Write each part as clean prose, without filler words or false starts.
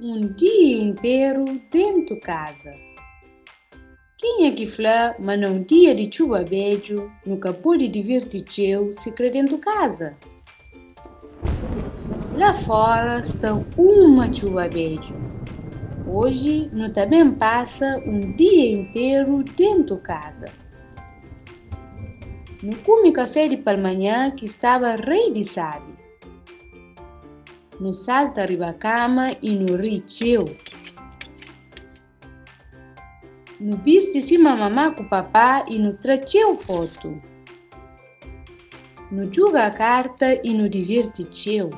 Un dia interu dentu kaza. Kenha ki fla ma na un dia di txuba bedju nu ka pode divirti txeu sikre dentu kaza? La fora sta uma txuba bedju. Oji nu ta ben pasa un dia interu dentu kaza. Nu kume kafé di palmanhã ki staba rei di sabi. Nu salta riba kama i nu ri txeu. Nu bisti sima mamá ku papá i nu tra txeu fotu. Nu djuga karta i nu divirti txeu.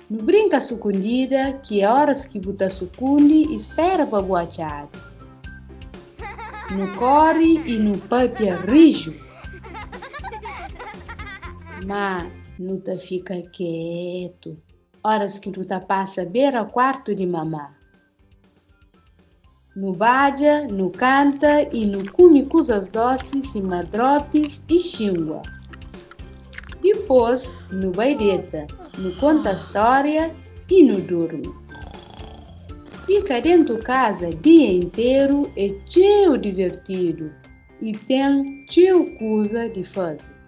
Nu brinka sukundida, ki é óras ki bu ta sukundi i spera pa bu atxadu. Nu kóre i nu pâpia riju. Má nu ta fika kétu óras ki nu ta pasa bera kuartu di mamá. Nu badja, nu kanta i nu kume kuzas dósi sima drópis i xingua. Dipôs nu bai deta, nu konta stória i nu durmi. Fika déntu kaza dia interu é txeu divertidu i ten txeu kuza di faze.